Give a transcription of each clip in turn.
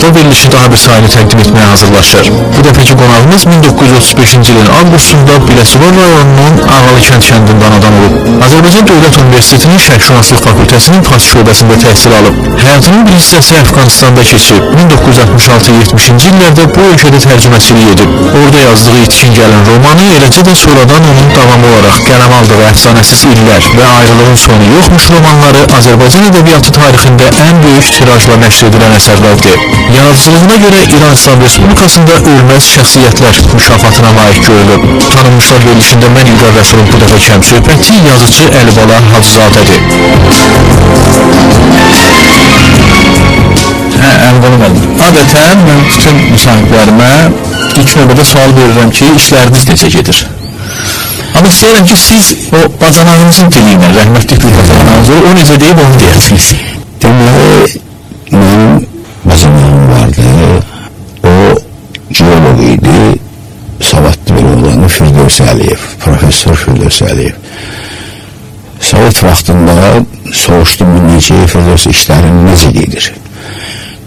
Tanınmışlar verilişi daha bir sayını təqdim etməyə hazırlaşır. Bu dəfəki qonağımız 1935-ci ilin avqustunda Biləsuvar rayonunun Ağalıkənd kəndində anadan olub. Azərbaycan Dövlət Universitetinin Şərqşünaslıq Fakültəsinin Fars şöbəsində təhsil alıb. Həyatının bir hissəsi Əfqanistanda keçib. 1966-70-ci illərdə bu ölkədə tərcüməçilik edib. Orada yazdığı İtkin Gəlin romanı, eləcə də sonradan onun davamı olaraq qələm aldığı Əfsanəsiz İllər və Ayrılığın Sonu Yoxmuş romanları Azərbaycan ədəbiyyatı tarixində ən böyük tirajla nəşr edilən əsərlərdir. Yaradıcılığına görə İran İslam Respublikasında Ölməz Şəxsiyyətlər mükafatına layiq görülüb. Tanınmışlar verilişində mən İlqar Rəsulov, bu dəfə kəm söhbətçi yazıcı Əlibala Hacızadədir. Hə, Əlibala müəllim. Adətən mən bütün müsahiblərimə ilk növbədə sual verirəm ki, işləriniz necə gedir? Amma istəyirəm ki, siz o bacanağınızın dili ilə, rəhmətlik bir bacanağınız olur, o necə deyib onu deyəsiniz. Deməli, mənim bacanağım vardı, o geoloq idi, savadlı bir oğlanı, Firdevs Əliyev, professor Firdevs Əliyev. Sovet vaxtında soruşdum, necə Firdevs işlərin necə gedir?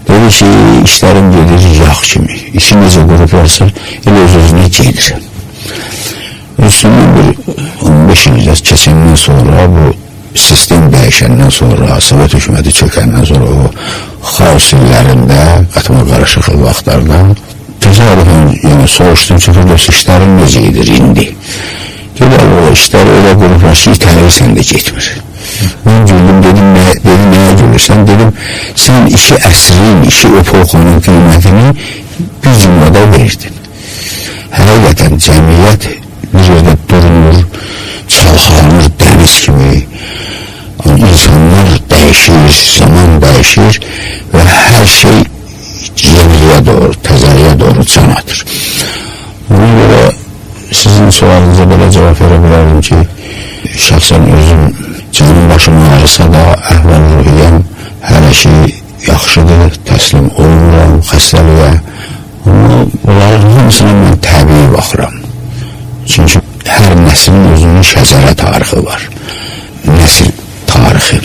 Dedi ki, işlərim gedir yağ kimi, işi necə qurublarsa, elə öz-özünə gedir. Üstündən bir 15 il keçəndən sonra, bu sistem dəyişəndən sonra, Sovet hökuməti çökəndən sonra o xaos illərində, qatma qarışıqlı vaxtlarda təsadüfən yəni soruşdum ki, Firdevs işlərin necə gedir indi? Dedi, o işlər elə qurublar ki, itəlirsən də getmir. Mən güldüm, dedim, nəyə gülürsən? Dedim, sən iki əsrin, iki epoxanın qiymətini bir cümlədə verdin. Həqiqətən cəmiyyət bir yerdə durmur, çalxalanır dəniz kimi, insanlar dəyişir, zaman dəyişir və hər şey yeniliyə doğru, təzəliyə doğru can atır. Ona görə sizin sualınıza belə cavab verə bilərdim ki, şəxsən özüm canım başım ağrısa da əhval-ruhiyyəm hələ ki yaxşıdır, təslim olmuram xəstəliyə. Amma bunların hamısına mən təbii baxıram. Çünki hər nəslin özünün şəzərə tarixi var. Nəsil tarixi.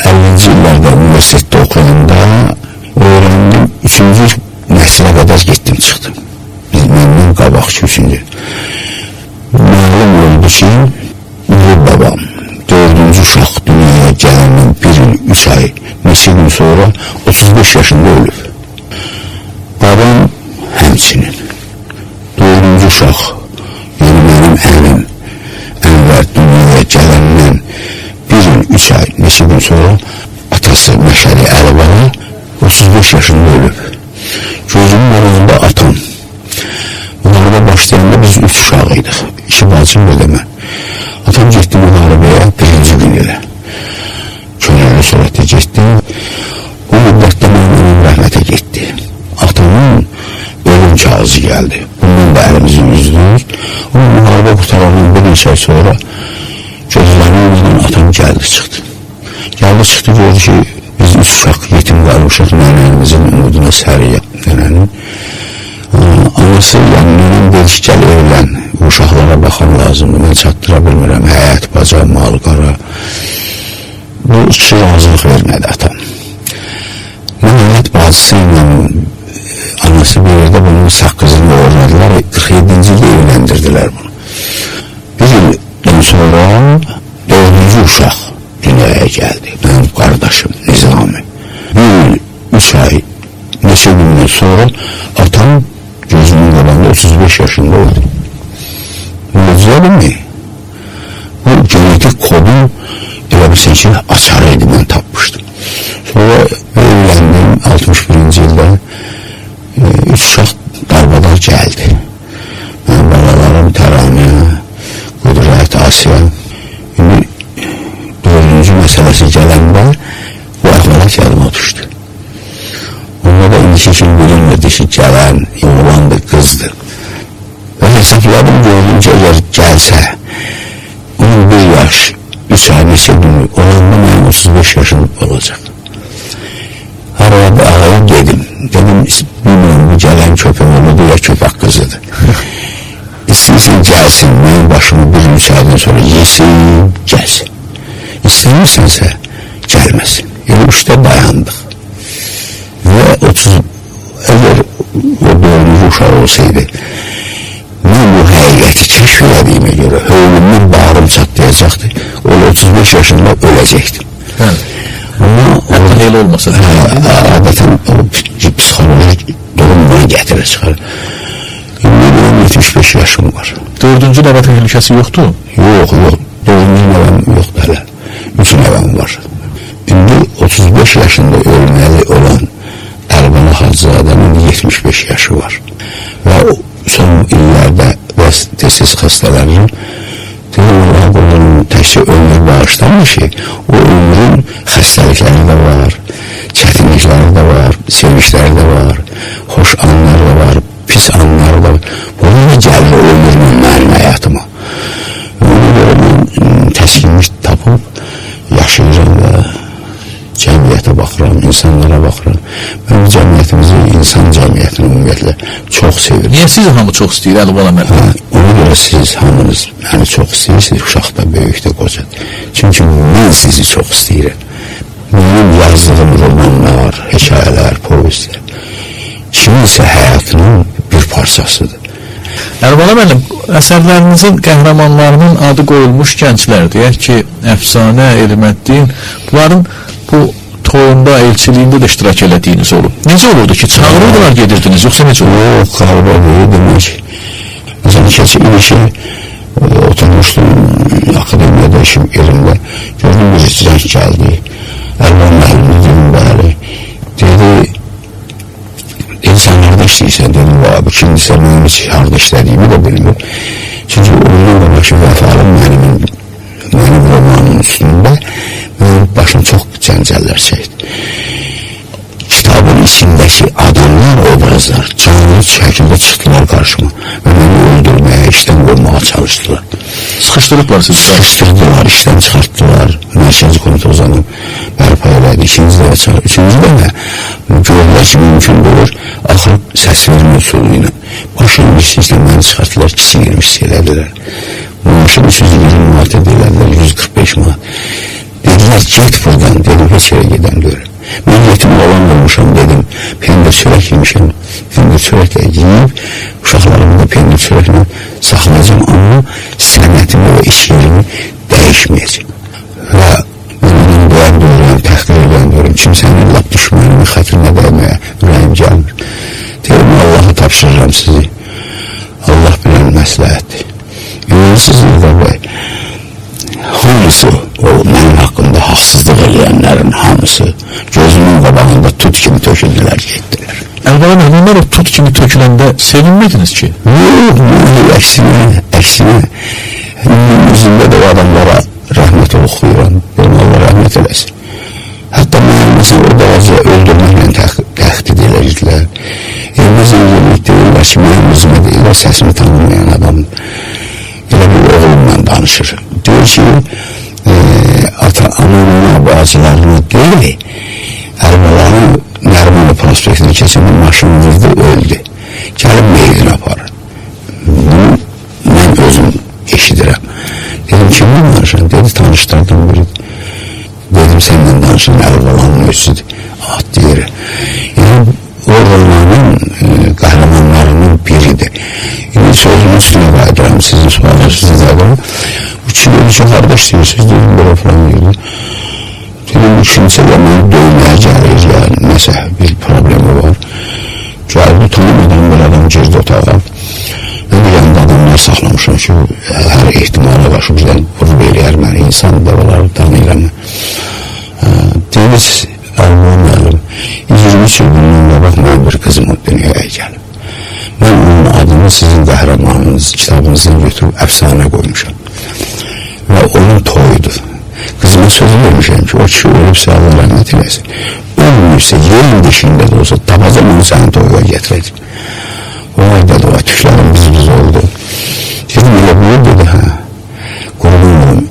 50-ci illərdə universitetdə oxuyanda öyrəndim, 3-cü nəsilə qədər getdim, çıxdım. Biz məndən qabaqçı 3-cü. Məlum oldu ki, ulu babam 4-cü uşaq dünyaya gələndən 1 il, 3 ay, neçə gün sonra 35 yaşında ölüb. Babam həmçinin. 4-cü uşaq, yəni mənim əmim Ənvər dünyaya gələndən 1 il, 3 ay, neçə gün sonra atası Məşəli Əlibala 35 yaşında ölüb. Gözümün önündə atam. Müharibə başlayanda biz 3 uşaq idik. 2 bacım bir də mən. Atam getdi müharibəyə birinci gün elə. Könüllü surətdə getdi. O müddətdə mənim anam rəhmətə getdi. Atamın ölüm kağızı gəldi. Bundan da əlimizi üzdük. Amma müharibə qurtarandan bir neçə ay sonra gözlərinin önündən atam gəldi çıxdı. Gəldi çıxdı, gördü ki, biz 3 uşaq yetim qalmışıq nənəmizin umuduna səriyə nənənin. Anası, yəni nənəm dedi ki, gəl evlən, uşaqlara baxan lazımdır, mən çatdıra bilmirəm, həyət, baca, mal, qara. Bu kişi razılıq vermədi atam. Nəhayət bacısı ilə anası bir yerdə bunun saqqızını oğurladılar, 47-ci ildə evləndirdilər bunu. Bir ildən sonra 4-cü uşaq dünyaya gəldi, mənim qardaşım Nizami. Bir il, 3 ay, neçə gündən sonra atam gözümün qabağında 35 yaşında oldu. Möcüzədirmi? Bu genetik kodun elə bilsin ki, açarı idi, mən tapmışdım. Sonra evləndim 61-ci ildə, 3 uşaq darbadar gəldi. Mənim balalarım Təranə, Qüdrət, Asiya. İndi 4-cü məsələsi gələndə bu əhvalat yadıma düşdü. Onda da indiki kimi bilinmirdi ki, gələn oğlandır, qızdır. Və hesabladım, gördüm ki, əgər gəlsə, onun 1 yaş, 3 ay neçə günü olanda mənim 35 yaşım olacaq. Arada ağaya dedim, bilmirəm, bu gələn köpək oğludur ya köpək qızıdır. İstəyirsən gəlsin, mənim başımı 1-3 aydan sonra yesin, gəlsin. İstəmirsənsə, gəlməsin. Elə 3-də dayandıq. Və 30, əgər o dördüncü uşaq olsaydı, mən bu həqiqəti kəşf elədiyimə görə hövlümdən bağrım çatlayacaqdı. O 35 yaşında öləcəkdim. Amma hətta elə olmasa da. Adətən o psixoloji durum bunu gətirir, çıxarır. İndi mənim 75 yaşım var. Dördüncü nəvə təhlükəsi yoxdur? Yox, yox. Dördüncü nəvəm yoxdur hələ. 3 nəvəm var. İndi 35 yaşında ölməli olan Əlibala Hacızadənin 75 yaşı var. Və son illərdə tez-tez xəstələnirəm. Deyirəm, Allah qulunun təkcə ömür bağışlanmır ki, o ömrün xəstəlikləri də var, çətinlikləri də var, sevinçləri də var, xoş anları da var, pis anları da var. Bununla gəlir o ömürlə mənim həyatıma. Ona görə mən təskinlik tapıb yaşayıram və cəmiyyətə baxıram, insanlara baxıram. Mən cəmiyyətimizi, insan cəmiyyətini ümumiyyətlə çox sevirəm. Niyə sizi hamı çox istəyir, Əlibala müəllim? Ona görə siz hamınız məni çox istəyirsiniz, uşaq da, böyük də, qoca. Çünki mən sizi çox istəyirəm. Mənim yazdığım romanlar, hekayələr, povestlər kiminsə həyatının bir parçasıdır. Əlibala müəllim, əsərlərinizin qəhrəmanlarının adı qoyulmuş gənclər, deyək ki, Əfsanə, Elməddin, bunların bu toyunda, elçiliyində də iştirak elədiyiniz olub. Necə olurdu ki, çağırırdılar, gedirdiniz, yoxsa necə olurdu? Yox, qalba deyil, demək. Məsələn, keçən il ki, oturmuşdum akademiyada işim yerimdə, gördüm bir zəng gəldi. Əlibala müəllim, dedim, bəli. Dedi, sən harada işləyirsən, dedim, bu kimdirsə, mənim heç harada işlədiyimi də bilmir. Çünki ondan qabaqki Vəfalı mənim romanımın üstündə mənim başım çox cəncəllər çəkdi. Kitabın içindəki adamlar, obrazlar canlı şəkildə çıxdılar qarşıma və məni öldürməyə, işdən qoymağa çalışdılar. Sıxışdırıblar sizi? Sıxışdırdılar, işdən çıxartdılar. Mərkəzi Komitə o zaman bərpa elədi. İkinci dəfə çıxartdı. Üçüncü dəfə gördülər ki, mümkün olur. Axır səs vermə üsulu ilə. Başını işlə məni çıxartdılar, kiçik 20 elədilər. Maaşım 320 manat elədilər, 145 manat. Dedilər, get buradan, dedim, heç yerə gedən deyirəm. Mən yetim oğlan olmuşam, dedim, pendir çörək yemişəm, pendir çörəklə yiyib, uşaqlarımı da pendir çörəklə saxlayacağam, amma sənətimi və iş yerimi dəyişməyəcəm. Və mən adam doyan deyirəm, təxdir edən deyirəm, kimsənin lap düşmənimi xətrinə dəyməyə ürəyim gəlmir. Deyirəm, Allaha tapşırıram sizi, Allah bilən məsləhətdir. İnanırsınız Nidar bəy, hamısı, o mənim haqqımda haqsızlıq eləyənlərin hamısı gözümün qabağında tut kimi töküldülər, getdilər. Əlibala müəllim, onlar o tut kimi töküləndə sevinmədiniz ki? Yox, əksinə, əksinə. Özümdə də o adamlara rəhmət oxuyuram, deyirəm, Allah rəhmət eləsin. Hətta mənim məsələn, o dərəcə öldürməklə təhdid eləyirdilər. Evimə zəng eləyib deyirlər ki, mənim özümə deyirlər, səsimi tanımayan adamdır. Elə bir oğlumla danışır. Deyir ki, ata, ananına, bacılarına deyil, Əlibalanı Nərimanov prospektini keçəndə maşın vurdu, öldü. Gəlin meyidini aparın. Bunu mən özüm eşidirəm. Dedim, kimlə danışıram? Dedi, tanışdırdım biri. Dedim, sənlə danışan Əlibalanın özüdür. At deyir. Yəni, o romanın qəhrəmanlarının biridir. İndi sözümün üstünə qayıdıram, sizin sualınızı qayıdıram. Bu kişi dedi ki, harada işləyirsiniz? Dedim, belə falan dedi. Dedim, bu kimsə də məni döyməyə gəlir, ya nəsə bir problemi var. Gəldi, tanımadan bir adam girdi otağa. Mən də yanında adamlar saxlamışam ki, hər ehtimala qarşı bizdən vurub eləyər məni, insan da tanıyıram. Deyir, Əlibala müəllim, 23 il bundan qabaq mənim bir qızım o dünyaya gəlib. Mən onun adını sizin qəhrəmanınız kitabınızdan götürüb əfsanə qoymuşam. Və onun toyudur. Qızıma söz vermişəm ki, o kişi ölübsə Allah rəhmət eləsin. Ölmürsə, yerin dişində də olsa, tapacam onu sənin toyuğa gətirəcəm. Vay dedi, vay, tüklərim biz oldu. Dedim, elə buyur, dedi, hə, qurban olum,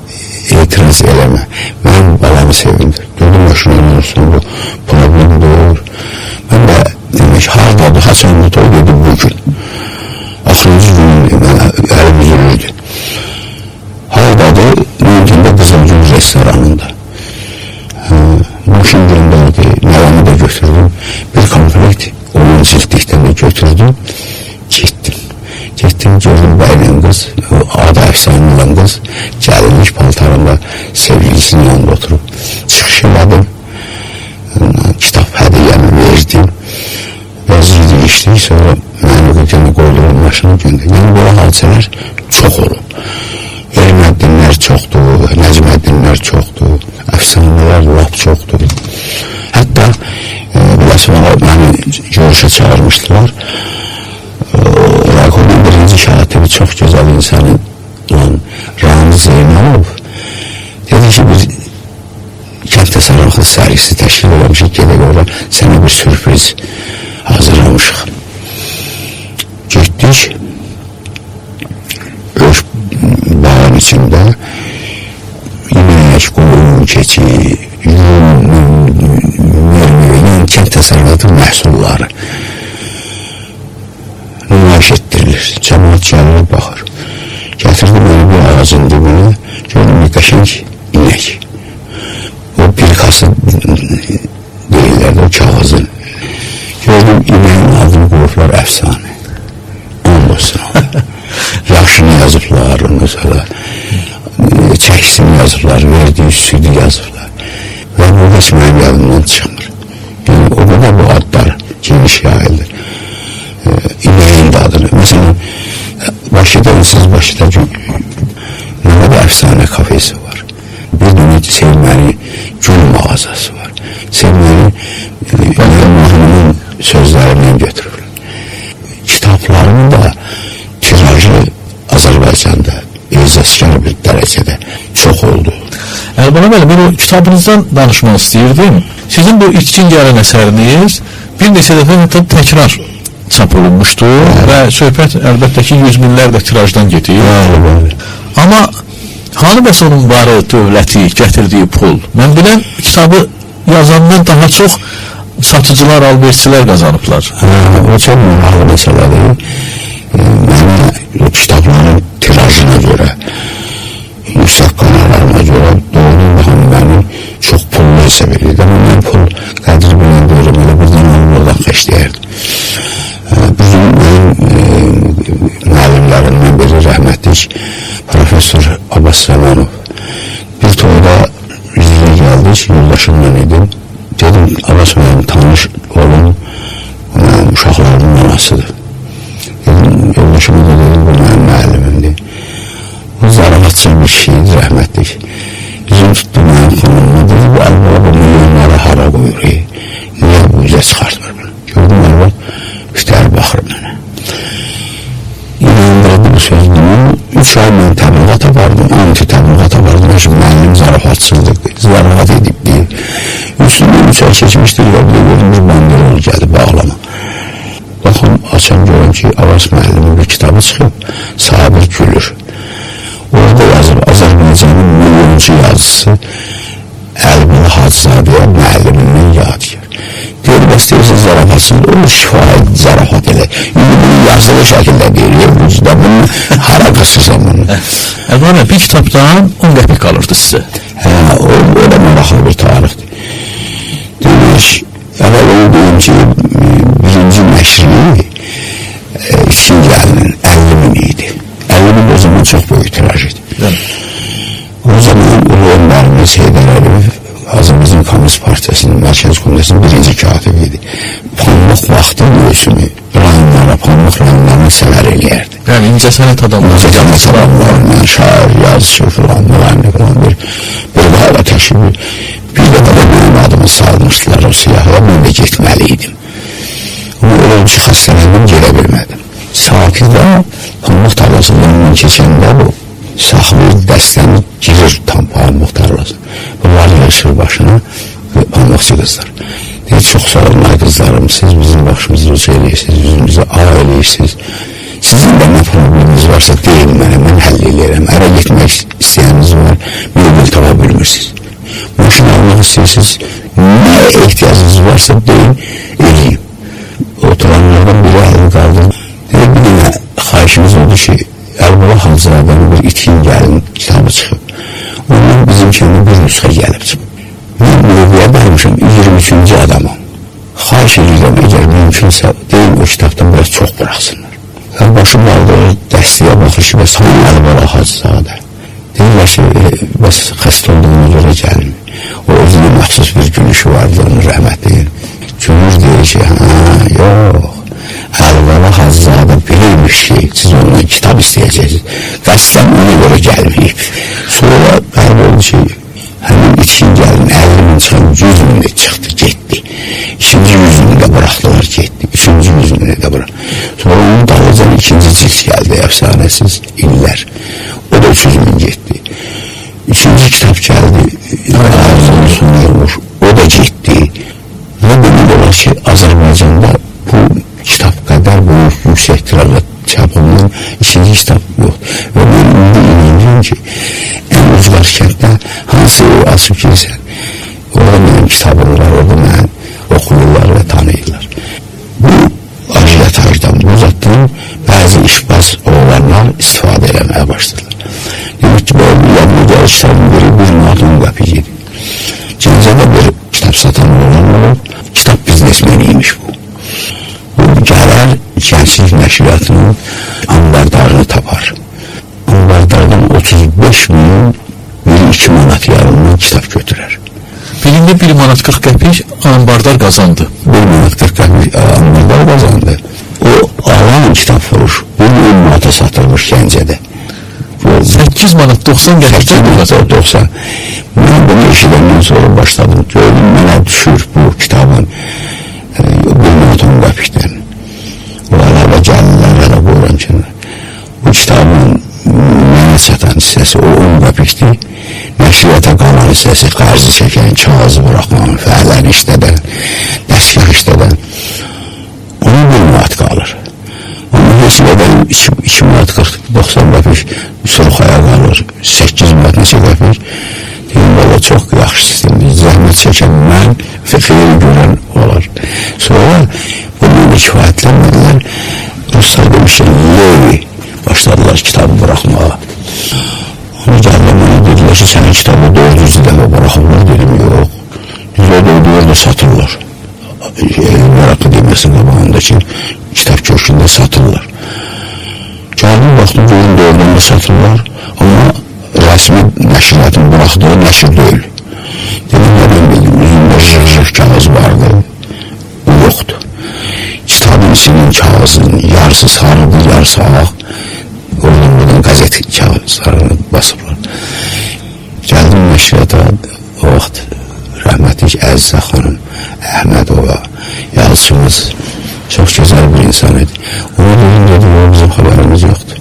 etiraz eləmə, mənim balamı sevindir. Dedim, maşının olsun, bu problem doğur. Mən də demək, haradadır, haçandır toy, dedi, bugün. Axırıncı gün mənə əlim üzülürdü. Haradadır, Mümkündə Qızılgül restoranında. Maşın göndərdi, nəvəmi də götürdüm. Bir Baxmışım, gördüm bəylə qız, adı əfsanə olan qız, gəlinlik paltarında sevgilisinin yanında oturub. Çıxış elədim, kitab hədiyyəmi verdim. Biraz yedikdik, sonra məni yenə qoyduğum maşını göndərdim. Yəni, belə hadisələr çox olub. Elməddinlər çoxdur, Nəcməddinlər çoxdur, əfsanələr lap çoxdur. Hətta biləsən, məni görüşə çağırmışdılar. Raykomun birinci katibi çox gözəl insan olan Ramiz Zeynalov dedi ki, bir kənd təsərrüfatı sərgisi təşkil eləmişik, gedək ora sənə bir sürpriz hazırlamışıq. Getdik, öz bağın içində inək, qoyun, keçi, yun, mermeri, kənd təsərrüfatı məhsulları nümayiş etdirilir. Cəmaat gəlir, baxır. Gətirdim məni bir ağacın dibinə, gördüm bir qəşəng inək. O bir kası deyirlər də, o kağızın. Gördüm inəyin adını qoyublar əfsanə. And olsun. Yaşını yazıblar, ondan sonra çəkisini yazıblar, verdiyi südü yazıblar. Və bu heç mənim yadımdan çıxmır. Yəni, o qədər bu adlar geniş yayılır. İnəyin də adını. Məsələn, Bakıda, siz Bakıda nə qədər əfsanə kafesi var. Bir dənə Sevməli gül mağazası var. Sevməli mahnının sözlərindən götürürlər. Kitablarının da tirajı Azərbaycanda ecazkar bir dərəcədə çox oldu. Əlibala müəllim, mən o kitabınızdan danışmaq istəyirdim. Sizin bu İtkin Gəlin əsəriniz bir neçə dəfə hətta təkrar çap olunmuşdu və söhbət əlbəttə ki, 100 minlərlə tirajdan gedir. Bəli. Amma hanı bəs onun varı, dövləti, gətirdiyi pul? Mən bilən kitabı yazandan daha çox satıcılar, alverçilər qazanıblar. O çox maraqlı məsələdir. Mənə kitabların tirajına görə, yüksək qonolarına görə doğrudan baxın məni çox pullu hesab edirdi. Amma mən pul qədri bilən deyirəm, elə birdən alıb oradan xərcləyərdim. Bir gün mənim müəllimlərimdən biri rəhmətlik professor Abbas Zamanov bir toyda üzrə gəldik, yoldaşımla idim. Dedim, Abbas müəllim, tanış olun, mənim uşaqlarımın anasıdır. Dedim, yoldaşıma da dedim, bu mənim müəllimimdir. O zarafatçı bir şeydir, rəhmətlik. Üzüm tutdu mənim xanımıma, dedi, bu Əlibala bu milyonları hara qoyur, niyə bu üzə çıxartmır bunu? Gördüm, Əlibala üstəl baxır mənə. İnandırdı bu sözünü. 3 ay mən təbliğata vardım, anti-təbliğata vardım. Ki, müəllim zarafatçılıq, zarafat edibdi. Üstündən 3 ay keçmişdir, ya bir də gördüm, bir banderol gəldi, bağlama. Baxım, açam görəm ki, Abbas müəllimin bir kitabı çıxıb, Sabir gülür. Orada yazıb, Azərbaycanın milyoncu yazısı Əlibala Hacızadəyə müəllimindən yadigar. Deyir, bəs deyirsən zarafatsız, o şifahi zarafat elə. İndi bunu yazılı şəkildə deyir, bu cüdə bunu hara qaçırsan bunu? Əlibala müəllim, bir kitabdan 10 qəpik qalırdı sizə. Hə, o da maraqlı bir tarixdir. Demək, əvvəl onu deyim ki, birinci nəşri İtkin Gəlinin 50 min idi. 50 min o zaman çox böyük tiraj idi. O zaman Ulu Öndərimiz Heydər Əliyev Azərbaycan Komünist Partiyasının Mərkəzi Komitəsinin birinci katibi idi. Pambıq vaxtı mövsümü rayonlara, pambıq rayonlarına səfər eləyərdi. Yəni, incəsənət adamları. İncəsənət adamlarından şair, yazıcı filan, müğənni filan bir brigada təşkil. Bir dəfə də mənim adımı salmışdılar o siyahıya, mən də getməli idim. Amma elə oldu ki, xəstələndim, gedə bilmədim. Sakidə pambıq tarlasının yanından keçəndə bu saxlayır, dəstəni girir tam pambıq tarlasına. Bunlar yığışır başına pambıqçı qızlar. Deyir, çox sağ olun ay qızlarım, siz bizim başımızı uca eləyirsiniz, yüzümüzü ağ eləyirsiniz. Sizin də nə probleminiz varsa deyin mənə, mən həll eləyirəm. Ərə getmək istəyəniniz var, mebel tapa bilmirsiniz. Maşın almaq istəyirsiniz, nə ehtiyacınız varsa deyin, eləyim. Oturanlardan biri əlini qaldırdı. Deyir, bir dənə xahişimiz oldu ki, Əlibala Hacızadənin bir İtkin Gəlin kitabı çıxıb. Ondan bizim kəndə bir nüsxə gəlib çıxıb. Mən mövzuya daymışam, 23-cü adamam. Xahiş edirəm, əgər mümkünsə, deyin o kitabdan biraz çox buraxsınlar. Və başım qaldırır, dəstəyə baxır ki, bəs hanı Əlibala Hacızadə? Deyirlər ki, bəs xəstə olduğuna görə gəlmir. O özünə məxsus bir gülüşü vardı, onun rəhmətliyin. Gülür, deyir ki, hə, yox, Əlibala Hacızadə bilirmiş ki, siz ondan kitab istəyəcəksiniz. Qəsdən ona görə gəlməyib. Sonra bəli oldu ki, həmin içkin gəlin, 50 min çıxan 100 min də çıxdı, getdi. İkinci 100 mini də buraxdılar, getdi. Üçüncü 100 mini də bıraxdılar. Sonra onun dalınca ikinci cilt gəldi, əfsanəsiz illər. O da 300 min getdi. Üçüncü kitab gəldi, ağzının sonu olmuş, o da getdi. Və demək olar ki, Azərbaycanda bu kitab qədər böyük, yüksək tirajla çap olunan ikinci kitab yoxdur. Və mən indi inanıram ki, ən uclar kənddə hansı evi açıb girsən, orada mənim kitabım var, orada məni oxuyurlar və tanıyırlar. Bu ajiyatajdan, bu zatdan bəzi işbaz oğlanlar istifadə eləməyə başladılar. Demək ki, belə yadıma gəlir kitabın biri 1 manat 10 qəpik idi. Gəncədə bir kitab satan oğlan olub, kitab biznesmeni imiş bu. Bu gələr Gənclik Nəşriyyatının ambardarını tapar. Ambardardan 35 min, 2 manat yarımdan kitab götürər. Birində 1 manat 40 qəpik ambardar qazandı. 1 manat 40 qəpik ambardar qazandı. O alan kitab furuş, bunu 10 manata satılmış Gəncədə. 8 manat 90 qəpik. 8 manat 90. Mən bunu eşidəndən sonra başladım. Gördüm, mənə düşür bu kitabın 1 manat 10 qəpikdən. O əlavə gəlirlər, hələ qoyuram ki, bu kitabın mənə satan hissəsi o 10 qəpikdir. Nəşriyyata qalan hissəsi, qarzı çəkən, kağızı buraxan, fəhləri işlədən, dəstgah işlədən, ona 1 manat qalır. Amma heç qədər 2 manat 40, 90 qəpik surxaya qalır, 8 manat neçə qəpik. Deyim, valla çox yaxşı sistemdir, zəhmət çəkən mən, xeyir görən olar. Sonra bununla kifayətlənmədilər, Ruslar demiş ki, Levi başladılar kitabı buraxmağa. Onu gəldilər mənə dedilər ki, sənin kitabı 400 dəfə buraxırlar, dedim, yox. Dedilər, orada satırlar. Elmlər Akademiyasının qabağındakı kitab köşkündə satırlar. Gəldim, baxdım, görüm, doğrudan da satırlar, amma rəsmi nəşriyyatın buraxdığı nəşr deyil. Dedim, nədən bildim, üzündə jır-jır kağız vardı, o yoxdur. Kitabın içinin kağızının yarısı sarıdır, yarısı ağ. Oradan buradan qəzet kağızlarını basıblar. Gəldim nəşriyyata, o vaxt rəhmətlik Əzizə xanım Əhmədova, yazıçımız, çox gözəl bir insan idi. Ona dedim, dedim, o bizim xəbərimiz yoxdur.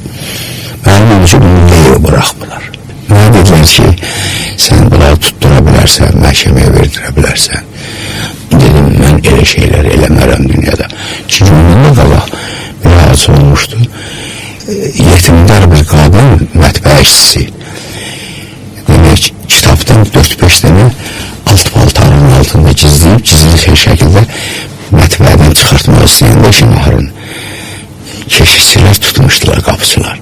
Mənim oldu ki, bunu Leo buraxmılar. Mənə dedilər ki, sən bunları tutdura bilərsən, məhkəməyə verdirə bilərsən. Dedim, mən elə şeylər eləmərəm dünyada. Çünki ondan da qabaq bir hadisə olmuşdu. Yetimdar bir qadın, mətbəə işçisi. Demək, kitabdan 4-5 dənə alt paltarının altında gizləyib, gizli şəkildə mətbəədən çıxartmaq istəyəndə işin axırını keşikçilər tutmuşdular, qapıçılar.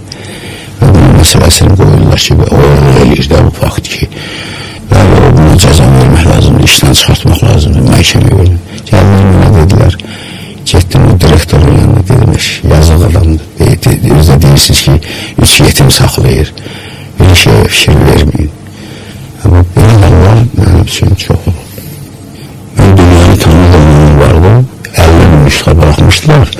Və bunun məsələsini qoyurlar ki, oğurluq eləyir də bu fakt ki, və buna cəza vermək lazımdır, işdən çıxartmaq lazımdır, məhkəməyə vermək. Gəldilər mənə dedilər, getdim o direktorun yanına, dedim, yazıq adamdır, özdə deyirsiniz ki, 3 yetim saxlayır, belə şeyə fikir verməyin. Amma belə hallar mənim üçün çox olur. Mən dünyanı tanıdığım vardı, 50 min nüsxə buraxmışdılar,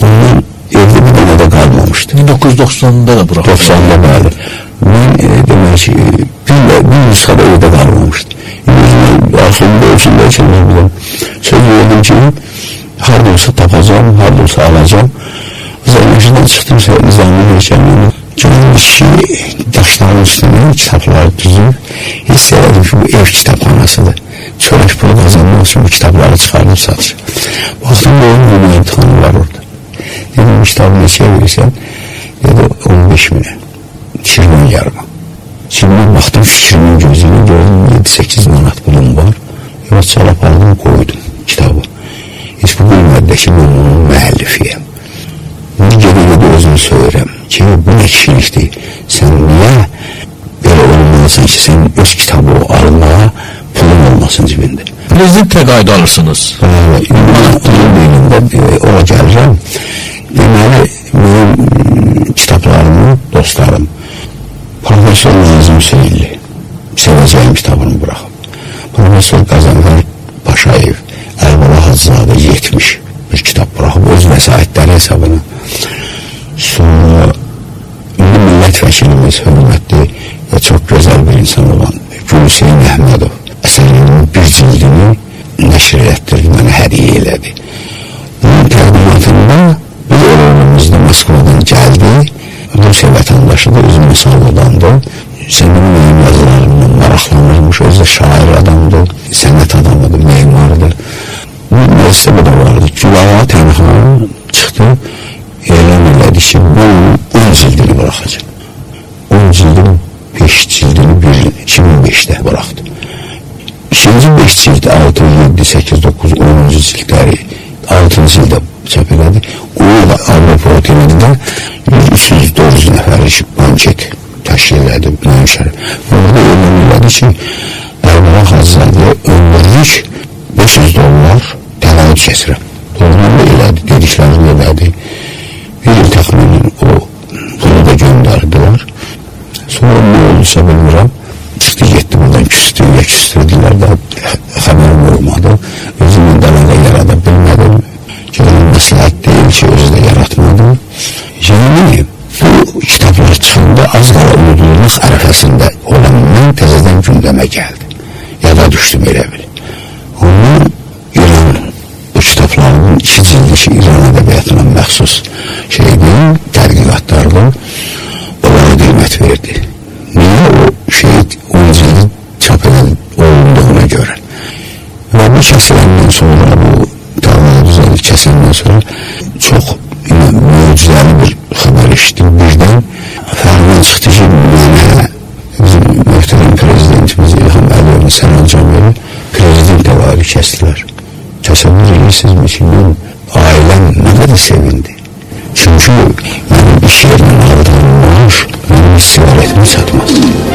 ondan evdə bir dənə də qalmamışdı. 1990-da da buraxmışdı. 90-da bəli. Mən demək ki, bir nüsxə də evdə qalmamışdı. Özümə arxivdə olsun, bəlkə bilmirəm. Söz verdim ki, harada olsa tapacağam, harada olsa alacağam. Zərməşidən çıxdım, Nizami heykəlini. Gördüm ki, daşların üstündən kitabları düzüb, hiss elədim ki, bu ev kitabxanasıdır. Çörək pulu qazanmaq üçün bu kitabları çıxarıb satır. Baxdım, qoyun bu imtihanı var orada. Dedim, bu kitabı neçəyə verirsən? Dedi, 15 minə, Şirvan yarıma. Şimdi baxdım, fikrimin gözünü gördüm, 7-8 manat pulum var. Yavaş çalap aldım, qoydum kitabı. Heç bu bilmədi ki, mən onun müəllifiyəm. İndi gedə-gedə özümü söyürəm ki, bu nə kişilikdir? Sən niyə belə olmalısan ki, sən öz kitabı almağa pulun olmasın cibində? Prezident təqaüdü alırsınız. Bəli, indi mən onun beynində ora gəlirəm. Deməli, mənim kitablarımı, dostlarım, Professor Nazım Hüseynli sevəcəyim kitabını buraxıb. Professor Qəzənfər Paşayev, Əlibala Hacızadə 70 bir kitab buraxıb öz vəsaitləri hesabına. Sonra indi millət vəkilimiz, hörmətli və çox gözəl bir insan olan Gülhüseyn Əhmədov əsərlərinin bir cildini nəşr elətdirdi, mənə hədiyyə elədi. Bunun təqdimatında bir oğlumuz da Moskvadan gəldi, Rusiya vətəndaşıdır, özü Masallıdandır. Sənin mənim yazılarımdan maraqlanırmış, özü də şair adamdır, sənət adamıdır, memardır. Bu məclisdə bu da vardı. Gülağa Tənha çıxdı, elan elədi ki, mən 10 cildini buraxacam. 10 cildin 5 cildini 2005-də buraxdı. İkinci 5 cild, 6, 7, 8, 9, 10-cu cildləri 6-cı cildə çap elədi. O da Avropa otelində 300-400 nəfərlik banket təşkil elədi. Orada elan elədi ki, Əlibala Hacızadəyə ömürlük $500 təqaüd kəsirəm. Doğrudan da elədi, dediklərini elədi. Bir il təxminən o pulu da göndərdilər. Sonra nə oldusa bilmirəm. Çıxdı, getdi buradan küstü, ya küstürdülər də xəbərim olmadı. Özümlə də əlaqə yarada bilmədim. Görən məsləhət deyil ki, özü də yaratmadı. Yəni, bu kitablar çıxanda az qala unudulmaq ərəfəsində olan mən təzədən gündəmə gəldi. Yada düşdüm elə bil. Ondan İran, bu kitabların 2 cildi ki, İran ədəbiyyatına məxsus şeydi, tədqiqatlardı, onlara qiymət verdi. Niyə o şey 10 cildi çap olunduğuna görə? Və bu kəsiləndən sonra, bu təvəllüd kəsəndən sonra çox möcüzəli bir xəbər eşitdim. Birdən fərman çıxdı ki, mənə bizim möhtərəm prezidentimiz İlham Əliyevin sərəncam verib, prezident təvəllüdü kəsdilər. Təsəvvür edirsinizmi ki, mən ailəm nə qədər sevindi. Çünki mənim iş yerindən aldığım maaş mənim siqaretimi çatmaz.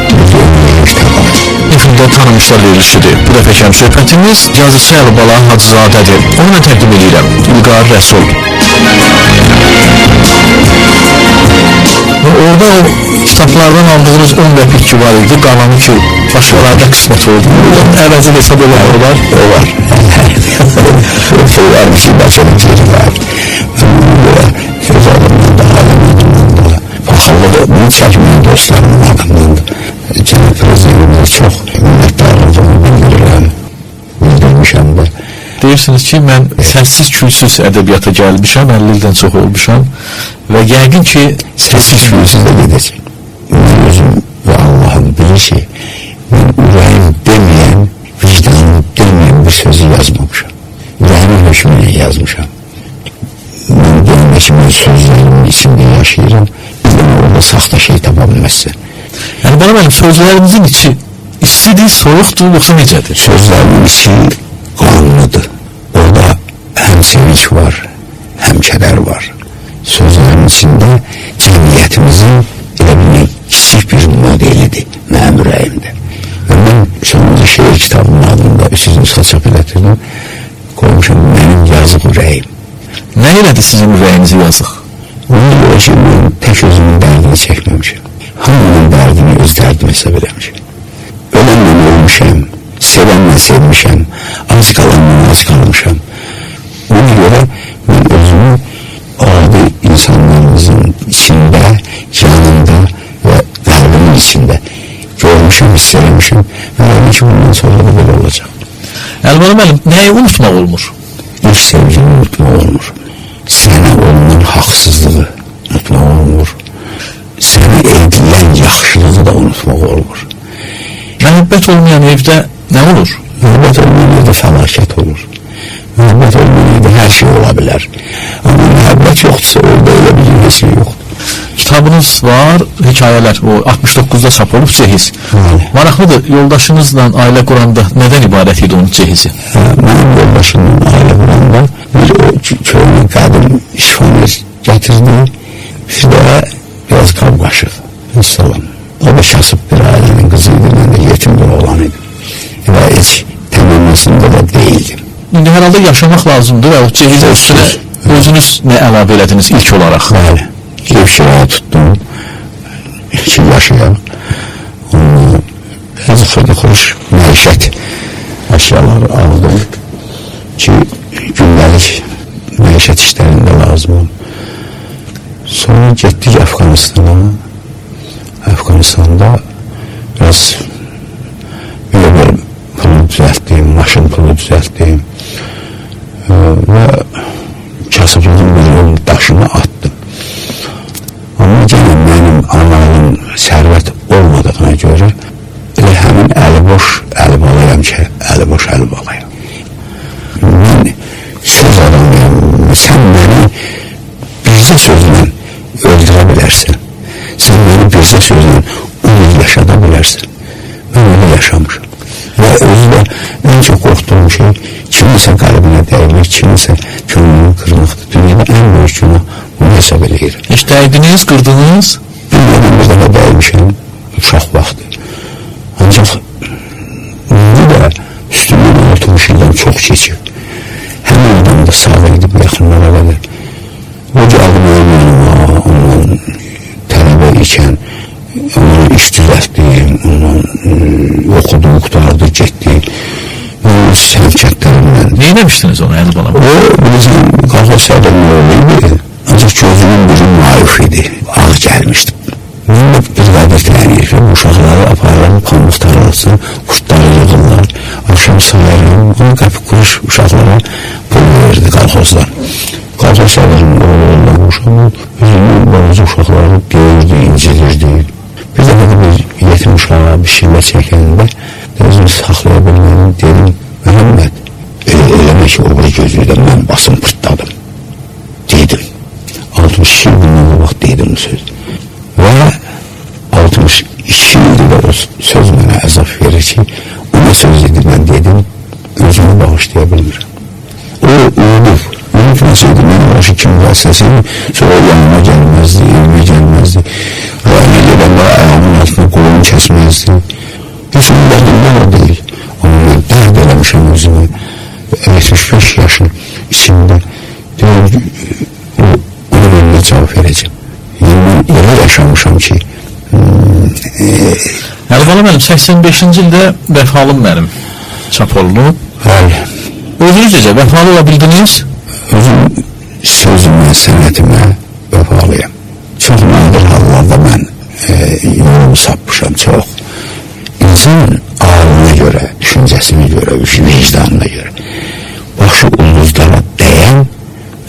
Bir də ömürlük təqaüd. Efirdə tanımışlar verilişidir. Bu dəfəki söhbətimiz yazıçı Əlibala Hacızadədir. Onunla təqdim edirəm. İlqar Rəsul. Orada o kitablardan aldığınız 10 qəpik ki var idi, qalanı ki başqalarda qismət oldu. Onun əvəzi hesab eləmək olar? Olar. O şey varmış ki, başının geri var. Mən ona görə öz adımdan da, ailəm adımdan da, paxıllığı bunu çəkməyən dostlarımın adımdan da Cənab Prezidentimizə çox minnətdarlığımı bildirirəm, bildirmişəm də. Deyirsiniz ki, mən səssiz küysüz ədəbiyyata gəlmişəm, 50 ildən çox olmuşam və yəqin ki, səssiz küysüz də gedəcəm. Mən özüm və Allahım bilir ki, mən ürəyim deməyən, vicdanım deməyən bir sözü yazmamışam. Ürəyimin hökmü ilə yazmışam. Mən deyəndə ki, mən sözlərimin içində yaşayıram, bir dənə orada saxta şey tapa bilməzsən. Yəni, bana mənim sözlərimizin içi istidir, soyuqdur, yoxsa necədir? Sözlərimin içi qanlıdır. Orada həm sevinç var, həm kədər var. Sözlərin içində cəmiyyətimizin elə bir kiçik bir modelidir mənim ürəyimdə. Və mən sonuncu şeir kitabının adında 300 nüsxə çap elətdirdim, qoymuşam mənim yazıq ürəyim. Nə elədi sizin ürəyinizi yazıq? Ona görə ki, mən tək özümün dərdini çəkməmişəm. Hamının dərdini öz dərdim hesab eləmişəm. Ölənlə ölmüşəm, sevənlə sevmişəm, ac qalanla ac qalmışam. Ona görə mən özümü adi insanlarımızın içində, yanında və qəlbimin içində görmüşəm, hiss eləmişəm və yəqin ki, bundan sonra da belə olacaq. Əlibala müəllim, nəyi unutmaq olmur? İlk sevgini unutmaq olmur. Sənə olunan haqsızlığı unutmaq olmur. Sənə edilən yaxşılığı da unutmaq olmur. Məhəbbət olmayan evdə nə olur? Məhəbbət olmayan evdə fəlakət olur. Məhəbbət olmayan evdə hər şey ola bilər. Amma məhəbbət yoxdursa orada elə bir heç şey yoxdur. Kitabınız var, hekayələr, o 69-da çap olub Cehiz. Maraqlıdır, yoldaşınızla ailə quranda nədən ibarət idi onun cehizi? Mənim yoldaşımla ailə quranda bir o köhnə qədim şifoner gətirdi, bir də biraz qab-qaşıq, salam. O da kasıb bir ailənin qızı idi, mən də yetim bir oğlan idim. Və heç təmənnasında da deyildim. İndi hər halda yaşamaq lazımdır və o cehizin üstünə Özünüz nə əlavə elədiniz ilk olaraq? Bəli. Ev kirayə tutdum. 2 yaşayam. Ondan bəzi xırda-xırış məişət əşyaları aldım ki, gündəlik məişət işlərində lazım oldu. Sonra getdik Əfqanistana. Əfqanistanda biraz mebel pulu düzəltdim, maşın pulu düzəltdim və kasıblığın bir yolun daşını atdım. Amma yenə mənim analım sərvət olmadığına görə elə həmin əli boş əli balayam ki, əli boş əli balayam. Mən söz adamıyam, sən məni bircə sözlə öldürə bilərsən. Sən məni bircə sözlə 10 il yaşada bilərsən. Mən öyle yaşamışam. Və özü də ən çox qorxduğum şey kiminsə qəlbinə dəymək, kiminsə könlünü qırmaqdır. Dünyada ən böyük günah bunu hesab eləyirəm. Heç dəydiniz, qırdınız? Bilmədən bir dəfə dəymişəm, uşaq vaxtı. Ancaq indi də üstündən 60 ildən çox keçib. Həmin adam da sağ idi bu yaxınlara qədər. O gəldi mənim yanıma, ondan tələbə ikən, ondan iş düzəltdim, ondan oxudu, qurtardı, getdi. Mən öz səhv-kətlərimdən. Nə eləmişdiniz ona, Əli bala? O, bilirsən, qalxoz sədrinin oğlu idi. Ancaq gözünün biri mayuf idi, ağ gəlmişdi. Mən də bir qədər təyin edirəm, uşaqları aparıram, pambıq tarlasına, qurtları yığırlar, axşam sayıram, onu qapı-quruş uşaqlara pul verirdi qalxozdan. Qalxoz sədrinin oğlu olan uşaq, özünün balaca uşaqları döyürdü, incidirdi. Bir dəfə də bir yetim uşağa bir şillə çəkəndə özümü saxlaya bilmədim, dedim, Məhəmməd, eləmə ki, o bir gözlükdə mən basım pırtladım, dedim. 62 il bundan qabaq dedim bu sözü. Və 62 ildir də o söz mənə əzab verir ki, o nə söz dedi, mən dedim, özümü bağışlaya bilmirəm. O unudub, unutmasaydı, mən başı kim vasitəsiydi, sonra yanıma gəlməzdi, evimə gəlməzdi, rayona gedəndə ayağımın altına qolumu kəsməzdi. Heç onun dərdində o deyil. Amma mən dərd eləmişəm özümü, 75 yaşın içində, deyir, ona mən nə cavab verəcəm? Yəni, mən elə yaşamışam ki... Əli bala mənim, 85-ci ildə Vəfalım mənim çap olunub. Bəli. Özünüz necə, vəfalı ola bildiniz? Özüm sözümə, sənətimə vəfalıyam. Çox nadir hallarda mən yolumu sapmışam, çox. İnsan ağlına görə, düşüncəsinə görə, vicdanına görə başı ulduzlara dəyən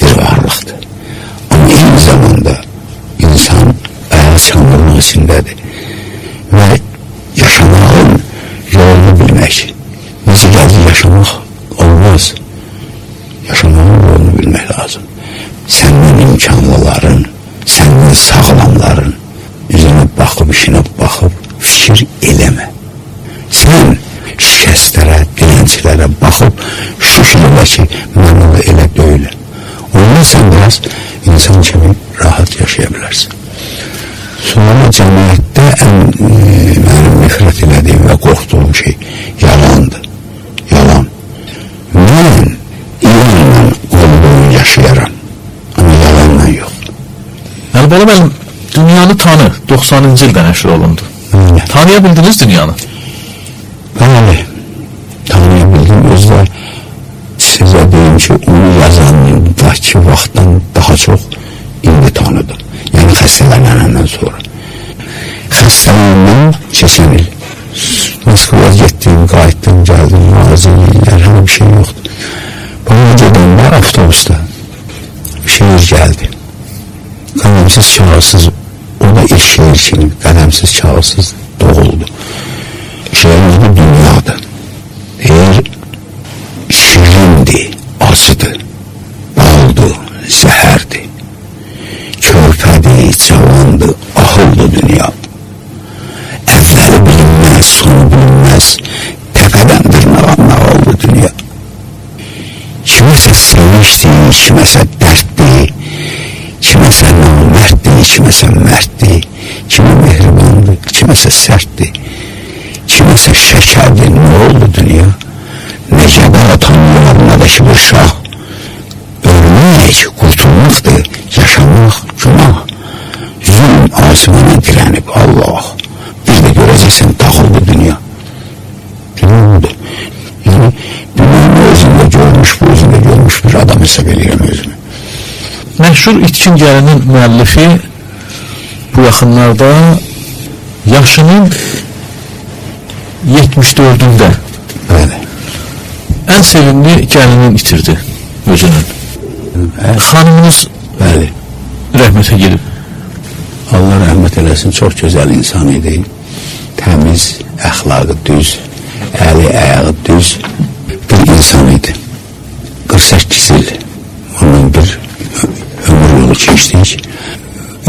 bir varlıqdır. Amma eyni zamanda insan ayağı çamurluq içindədir və yaşamağın yolunu bilmək. Necə gəldi yaşamaq olmaz. Yaşamağın yolunu bilmək lazım. Səndən imkanlıların, səndən sağlamların üzünə baxıb, işinə baxıb fikir eləmə. Sən şikəstlərə, dilənçilərə baxıb şükür elə ki, mən onu elə deyiləm. Ondan sən biraz insan kimi rahat yaşaya bilərsən. Sonra cəmiyyətdə ən mənim nifrət elədiyim və qorxduğum şey yalandır. Yalan. Mən ilanla qol boyu yaşayaram, amma yalanla yox. Əli bala müəllim, Dünyanı Tanı 90-cı ildə nəşr olundu. Bəli. Tanıya bildiniz dünyanı? Bəli, tanıya bildim. Özü də sizə deyim ki, onu yazandakı vaxtdan daha çox indi tanıdım. Yəni xəstələnəndən sonra. Xəstələnəndən keçən il Moskvaya getdim, qayıtdım, gəldim, nazirliklər, hələ bir şey yoxdur. Bana gedəndə avtobusda şeir gəldi. Qədəmsiz kağızsız, o da ilk şeir kimi qədəmsiz kağızsız doğuldu. Şeirin adı Dünyadır. Deyir, şirindir, acıdır, baldır, zəhərdir, körpədir, cavandır, ahıldır dünya. Əvvəli bilinməz, sonu bilinməz, təpədən dırnağa nağıldı dünya. Kiməsə sevincdir, kiməsə dərddir, kiməsə namərddir, kiməsə mərddir, kimə mehribandır, kiməsə sərtdir, kiməsə şəkərdir, nə oldu dünya? Nə gədə tanıyar, nə də ki bir şah, ölmək, qurtulmaq. Hamısı mənə dirənib, Allah. Bir də görəcəksən, dağıldı dünya. Dünya budur. Yəni, dünyanı özündə görmüş, bu özündə görmüş bir adam hesab eləyirəm özümü. Məşhur İtkin Gəlinin müəllifi bu yaxınlarda yaşının 74-ündə Bəli. Ən sevimli gəlinin itirdi özünün. Xanımınız Bəli. Rəhmətə gedib. Allah rəhmət eləsin, çox gözəl insan idi. Təmiz, əxlaqı düz, əli, ayağı düz bir insan idi. 48 il onunla bir ömür yolu keçdik.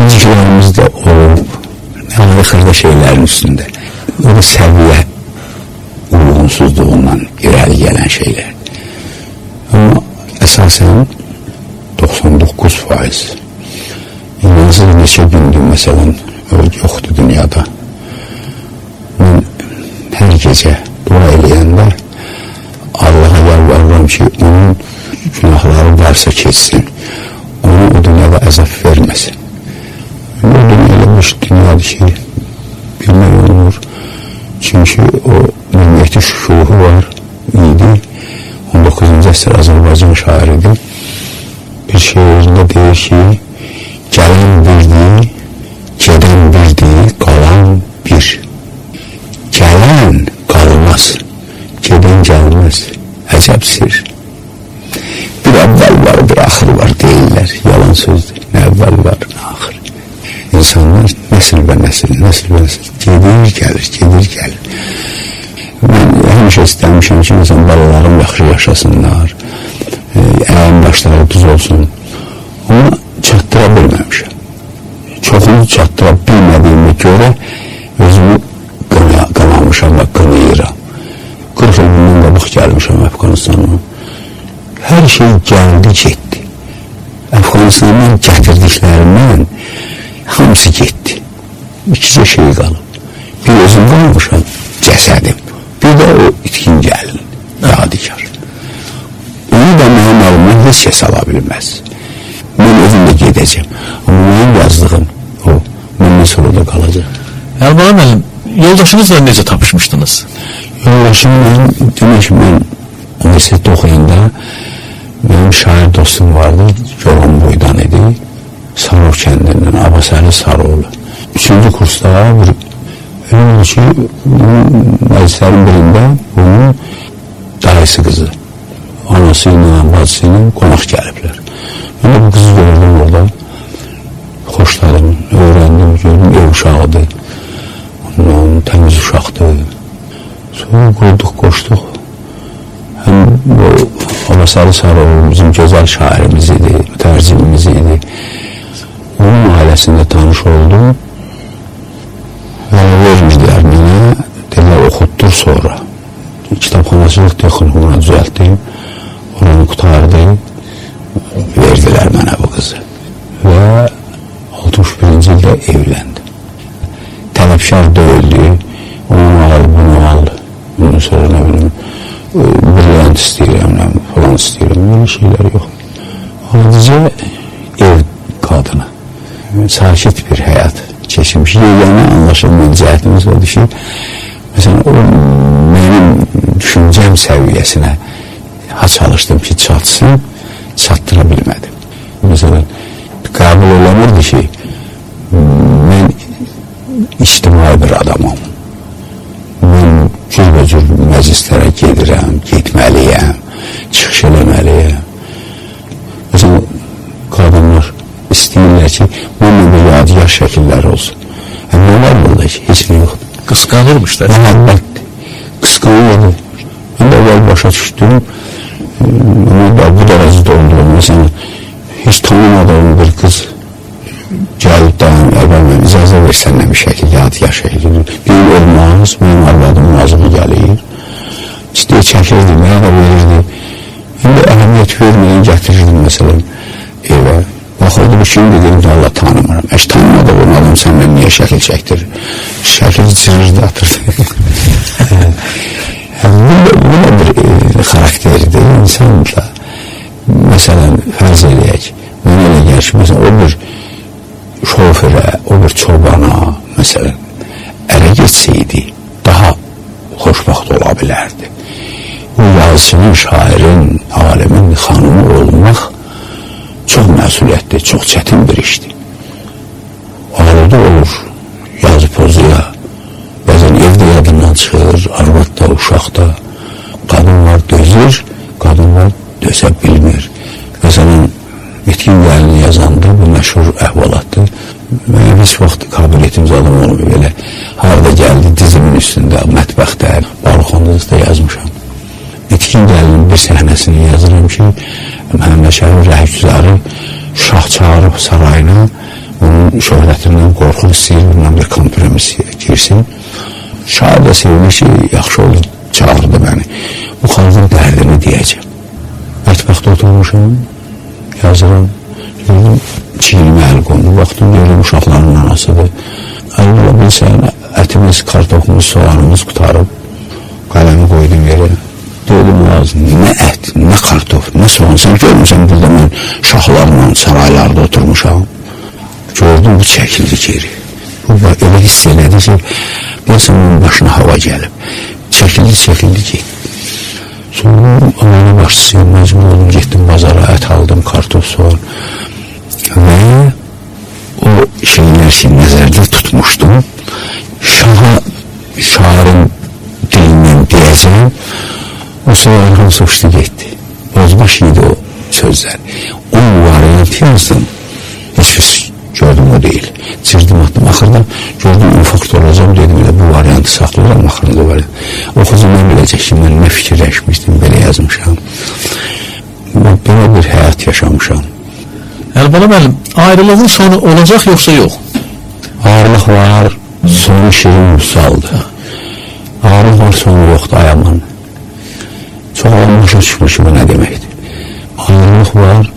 İncikilərimiz də olub, yəni xırda şeylərin üstündə. O da səviyyə uyğunsuzluğundan irəli gələn şeylər. Amma əsasən 99%. İnanılmaz neçə gündür, məsələn, yoxdur dünyada. Mən hər gecə dua eləyəndə Allaha yalvarıram ki, onun günahları varsa keçsin, onu o dünyada əzab verməsin. O dünya elə bir dünyadır ki, bilmək olmur. Çünki o Mehdi Şükuhu var idi, 19-cu əsr Azərbaycan şairidir. Bir şeirində deyir ki, gələn birdir, gedən birdir, qalan bir. Gələn qalmaz, gedən gəlməz. Əcəb sir. Bir əvvəl var, bir axır var deyirlər. Yalan sözdür. Nə əvvəl var, nə axır. İnsanlar nəsil və nəsil, nəsil və nəsil gedir, gəlir, gedir, gəlir. Mən həmişə istəmişəm ki, məsələn, balalarım yaxşı yaşasınlar, əyən başları düz olsun. Amma çatdıra bilməmişəm. Çoxunu çatdıra bilmədiyimə görə özümü qınamışam və qınayıram. 40 il bundan qabaq gəlmişəm Əfqanistandan. Hər şey gəldi, getdi. Əfqanistandan gətirdiklərimdən hamısı getdi. İkicə şey qalıb. Bir özüm qalmışam, cəsədim. Bir də o itkin gəlin, yadigar. Onu da mənim əlimdən heç kəs ala bilməz. Mən özüm də gedəcəm. Amma mənim yazdığım o, məndən sonra da qalacaq. Əlibala müəllim, yoldaşınızla necə tapışmışdınız? Yoldaşımla, demək ki, mən universitetdə oxuyanda mənim şair dostum vardı, Goranboydan idi, Sarov kəndindən, Abbasəli Sarıoğlu. Üçüncü kursda bir elə oldu ki, məclislərin birində bunun dayısı qızı, anası ilə, bacısı ilə qonaq gəliblər. Mən də bu qızı gördüm orada, xoşladım, öyrəndim, gördüm, ev uşağıdır, ondan təmiz uşaqdır. Sonra qurduq, qoşduq. Həm bu Abbasəli Sarıoğlu bizim gözəl şairimiz idi, mütərcimimiz idi. Onun ailəsində tanış oldum. Və vermirdilər mənə, dedilər, oxutdur sonra. Kitabxanaçılıq texnikumuna düzəltdim, oranı qurtardı, verdilər mənə bu qızı. Və 61-ci ildə evləndim. Tələbkar deyildi, onu al, bunu al, bundan sonra nə bilim, brilliant istəyirəm, falan istəyirəm, belə şeylər yox. Adicə ev qadını, sakit bir həyat keçirmiş. Yeganə anlaşılmayan cəhətimiz odur ki, məsələn, o mənim düşüncəm səviyyəsinə ha çalışdım ki, çatsın, çatdıra bilmədim. Məsələn, qəbul eləmirdi ki, mən ictimai bir adamam. Mən cürbəcür məclislərə gedirəm, getməliyəm, çıxış eləməliyəm. Məsələn, qadınlar istəyirlər ki, mənlə bir yadigar şəkilləri olsun. Nə var burada ki, heç nə yoxdur. Qısqanırmışlar. Məhəbbətdir. Qısqanırdı. Mən də əvvəl başa düşdüm, amma bu dərəcədə oldu. Məsələn, heç tanımadığım bir qız gəlib dayan, əvvəl mən icazə ver səninlə bir şəkil, yadigar şəkil. Deyir, olmaz, mənim arvadımın azığı gəlir. İstəyə çəkirdi, mənə də verirdi. Mən də əhəmiyyət vermədən gətirirdim, məsələn, evə. Baxırdı, bu kimdir, dedim ki, Allah tanımıram. Heç tanımadığım adam səndən niyə şəkil çəkdirir? Şəkil cırırdı, atırdı. Bu da bir xarakteridir. İnsan da, məsələn, fərz eləyək, mənə elə gəlir ki, məsələn, o bir şoferə, o bir çobana, məsələn, ərə getseydi, daha xoşbəxt ola bilərdi. Bu yazıçının, şairin, alimin xanımı olmaq çox məsuliyyətli, çox çətin bir işdir. Arada olur, yazı pozuya, bəzən evdə yadından çıxır, arvad da, uşaq da. Qadınlar dözür, qadınlar dözə bilmir. Məsələn, Yetkin gəlini yazanda bu məşhur əhvalatdır. Mənim heç vaxt qabiliyyətim zadım olmuyor belə. Harada gəldi dizimin üstündə, mətbəxdə, balkonda da yazmışam. Yetkin gəlinin bir səhnəsini yazıram ki, Məhəmməd Şərif Rəhgüzarı şah çağırıb sarayına, onun şöhrətindən qorxub istəyir, bundan bir kompromis girsin. Şah da sevinir ki, yaxşı oldu, çağırdı məni. Bu xalqın dərdini deyəcəm. Mətbəxdə oturmuşam, yazıram, gördüm, çiynimə əl qondu, baxdım, gördüm, uşaqların anasıdır. Əl ola bilsən, ətimiz, kartofumuz, soğanımız qutarıb, qələmi qoydum yerə. Dedim, nə ət, nə kartof, nə soğan, sən görmüsən, burada mən şahlarla, saraylarda oturmuşam. Gördüm, bu çəkildi geri. Bu elə hiss elədi ki, deyəsən, onun başına hava gəlib. Çəkildi, çəkildi, getdi. Sonra ailə başçısıyım, məcbur oldum, getdim bazara, ət aldım, kartof, soğan. Və o şeylər ki, nəzərdə tutmuşdum. Şaha, şairin dilindən deyəcəm, o sözlər hamısı uçdu, getdi. Bozbaş idi o sözlər. O variantı yazdım, heç bir gördüm o deyil. Cırdım, attım, axırda gördüm infarkt olacağım, dedim elə bu variantı saxlayıram, axırda o variant. Oxucu mən biləcək ki, mən nə fikirləşmişdim, belə yazmışam. Belə bir həyat yaşamışam. Əlibala müəllim, ayrılığın sonu olacaq yoxsa yox? Ayrılıq var, sonu şirin vüsaldır. Ayrılıq var, sonu yoxdur, ayaman. Çox adam başa düşmür ki, bu nə deməkdir. Ayrılıq var,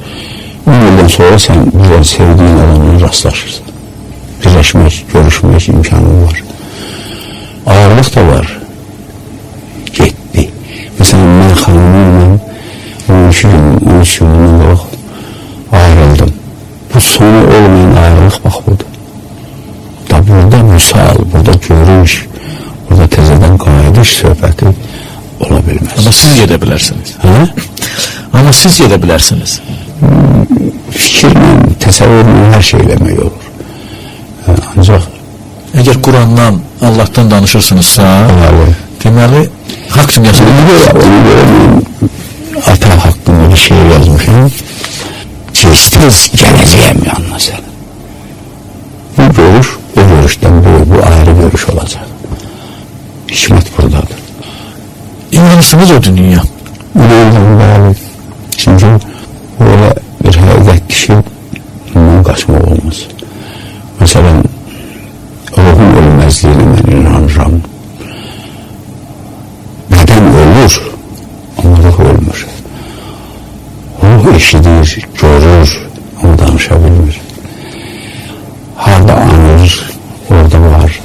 10 ildən sonra sən bir sevdiyin adamla rastlaşırsan. Birləşmək, görüşmək imkanı var. Ayrılıq da var. Getdi. Məsələn, mən xanımımla 12 gün, 13 gün bundan qabaq ayrıldım. Bu sonu olmayan ayrılıq bax budur. Da burada vüsal, burada görüş, burada təzədən qayıdış söhbəti ola bilməz. Amma siz gedə bilərsiniz. Hə? Amma siz gedə bilərsiniz. Fikirlə, təsəvvürlə hər şey eləmək olur. Ancaq əgər Qurandan, Allahdan danışırsınızsa, bəli, deməli, haqq dünyası. Ona görə mən ata haqqında bir şey yazmışam. Tez gələcəyəm yanına sənin. Bu görüş, o görüşdən böyük, bu ayrı görüş olacaq. Hikmət buradadır. İnanırsınız o dünya? İnanıram, bəli. Çünki bu elə bir həqiqətdir ki, bundan qaçmaq olmaz. Məsələn, ruhun ölməzliyinə mən inanıram. Bədən ölür, amma ruh ölmür. Ruh eşidir, görür, amma danışa bilmir. Harda anır, orada var.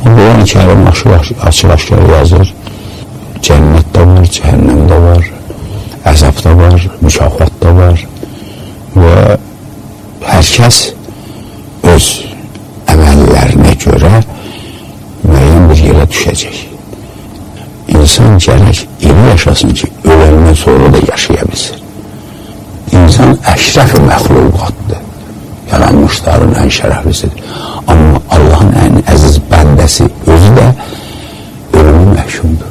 Quran-ı Kərim açıq-aşkar yazır. Cənnət də var, cəhənnəm də var, əzab da var, mükafat da var və hər kəs öz əməllərinə görə müəyyən bir yerə düşəcək. İnsan gərək elə yaşasın ki, öləndən sonra da yaşaya bilsin. İnsan əşrəf məxluqatdır, yaranmışların ən şərəflisidir. Amma Allahın ən əziz bəndəsi özü də ölümü məhkumdur.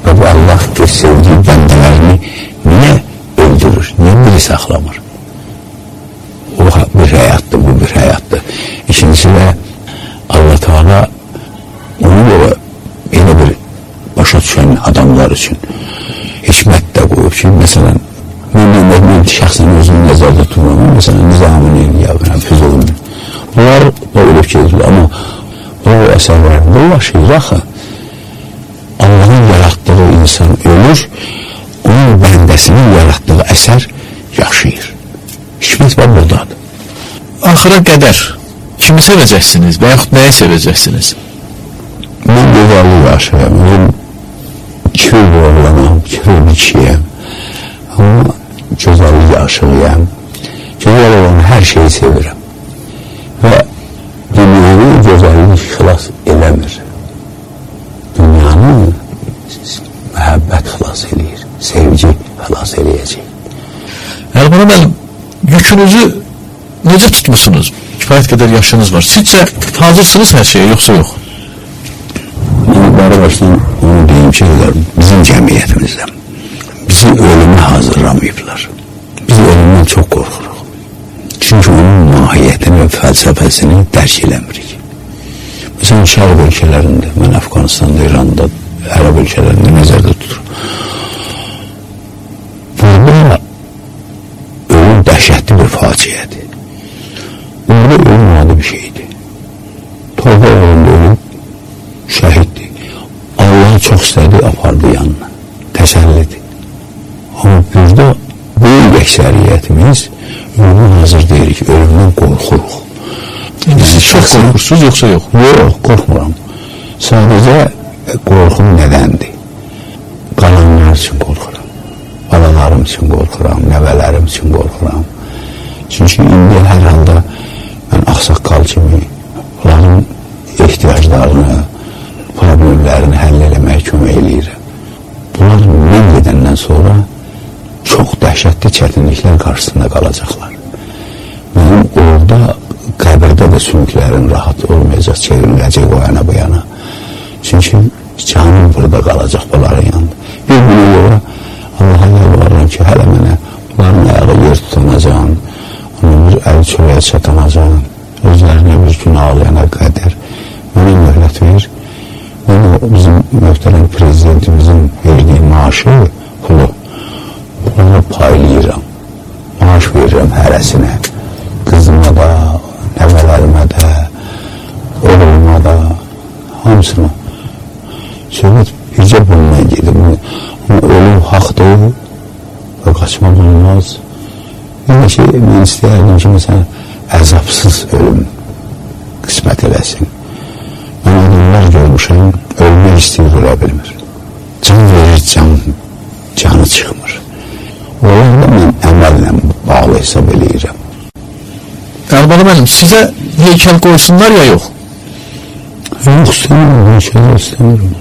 Və bu Allah bir sevdiyi bəndələrini niyə öldürür, niyə biri saxlamır? O bir həyatdır, bu bir həyatdır. İkincisi də Allah Teala ona görə elə bir başa düşən adamlar üçün hikmət də qoyub ki, məsələn, mən şəxsən özümü nəzərdə tutmuram, məsələn, Nizaminin ya Füzulinin. Bunlar da ölüb gediblər, amma o əsərlərində yaşayır axı. Allahın yaratdığı insan ölür, onun bəndəsinin yaratdığı əsər yaşayır. Hikmət var buradadır. Axıra qədər kimi sevəcəksiniz və yaxud nəyi sevəcəksiniz? Mən gözəllik aşığıyam. Özüm kül bir oğlanam, kül bir kişiyəm. Amma gözəllik aşığıyam. Gözəl olan hər şeyi sevirəm. Və dünyanı gözəllik xilas eləmir. Dünyanı məhəbbət xilas eləyir, sevgi xilas eləyəcək. Əlibala müəllim, yükünüzü necə tutmusunuz? Kifayət qədər yaşınız var. Sizcə hazırsınız hər şeyə, yoxsa yox? Mən yuxarı başdan onu deyim ki, bizim cəmiyyətimizdə bizi ölümə hazırlamayıblar. Biz ölümdən çox qorxuruq. Çünki onun mahiyyətini və fəlsəfəsini dərk eləmirik. Məsələn, Şərq ölkələrində, mən Əfqanistanda, İranda, Ərəb ölkələrində nəzərdə tuturum. Burada ölüm dəhşətli bir faciədir. Orada ölüm adi bir şeydir. Torba oğlunda ölüm şəhiddir. Allah çox istədi, apardı yanına. Təsəllidir. Amma burada böyük əksəriyyətimiz ölümə hazır deyilik, ölümdən qorxuruq. Siz çox qorxursunuz, yoxsa yox? Yox, qorxmuram. Sadəcə qorxum nədəndir? Qalanlar üçün qorxuram. Balalarım üçün qorxuram, nəvələrim üçün qorxuram. Çünki indi hər halda mən ağsaqqal kimi onların ehtiyaclarını, problemlərini həll eləməyə kömək eləyirəm. Bunlar mən gedəndən sonra çox dəhşətli çətinliklər qarşısında qalacaqlar. Mənim orada qəbirdə də sümüklərim rahat olmayacaq, çevriləcək o yana bu yana. Çünki canım burada qalacaq bunların yanında. Bir günə görə Allaha yalvarıram ki, hələ mənə bunların ayağı yer tutanacaq, onun bir əli çörəyə çatanacaq, özlərinə bir gün ağlayana qədər mənə möhlət verir. Mən o bizim möhtərəm prezidentimizin verdiyi maaşı, pulu, onlara paylayıram. Maaş verirəm hərəsinə. Qızıma da, nəvələrimə də, oğluma da, hamısına. Söhbət bircə bundan gedir. Amma ölüm haqdır və qaçmaq olmaz. Bir də ki, mən istəyərdim ki, məsələn, əzabsız ölüm qismət eləsin. Mən adamlar görmüşəm, ölmək istəyir, ölə bilmir. Can verir, canı çıxmır. Onlar da mən əməllə bağlı hesab eləyirəm. Əlibala müəllim, sizə heykəl qoysunlar ya yox? Yox, istəmirəm, heykəl istəmirəm.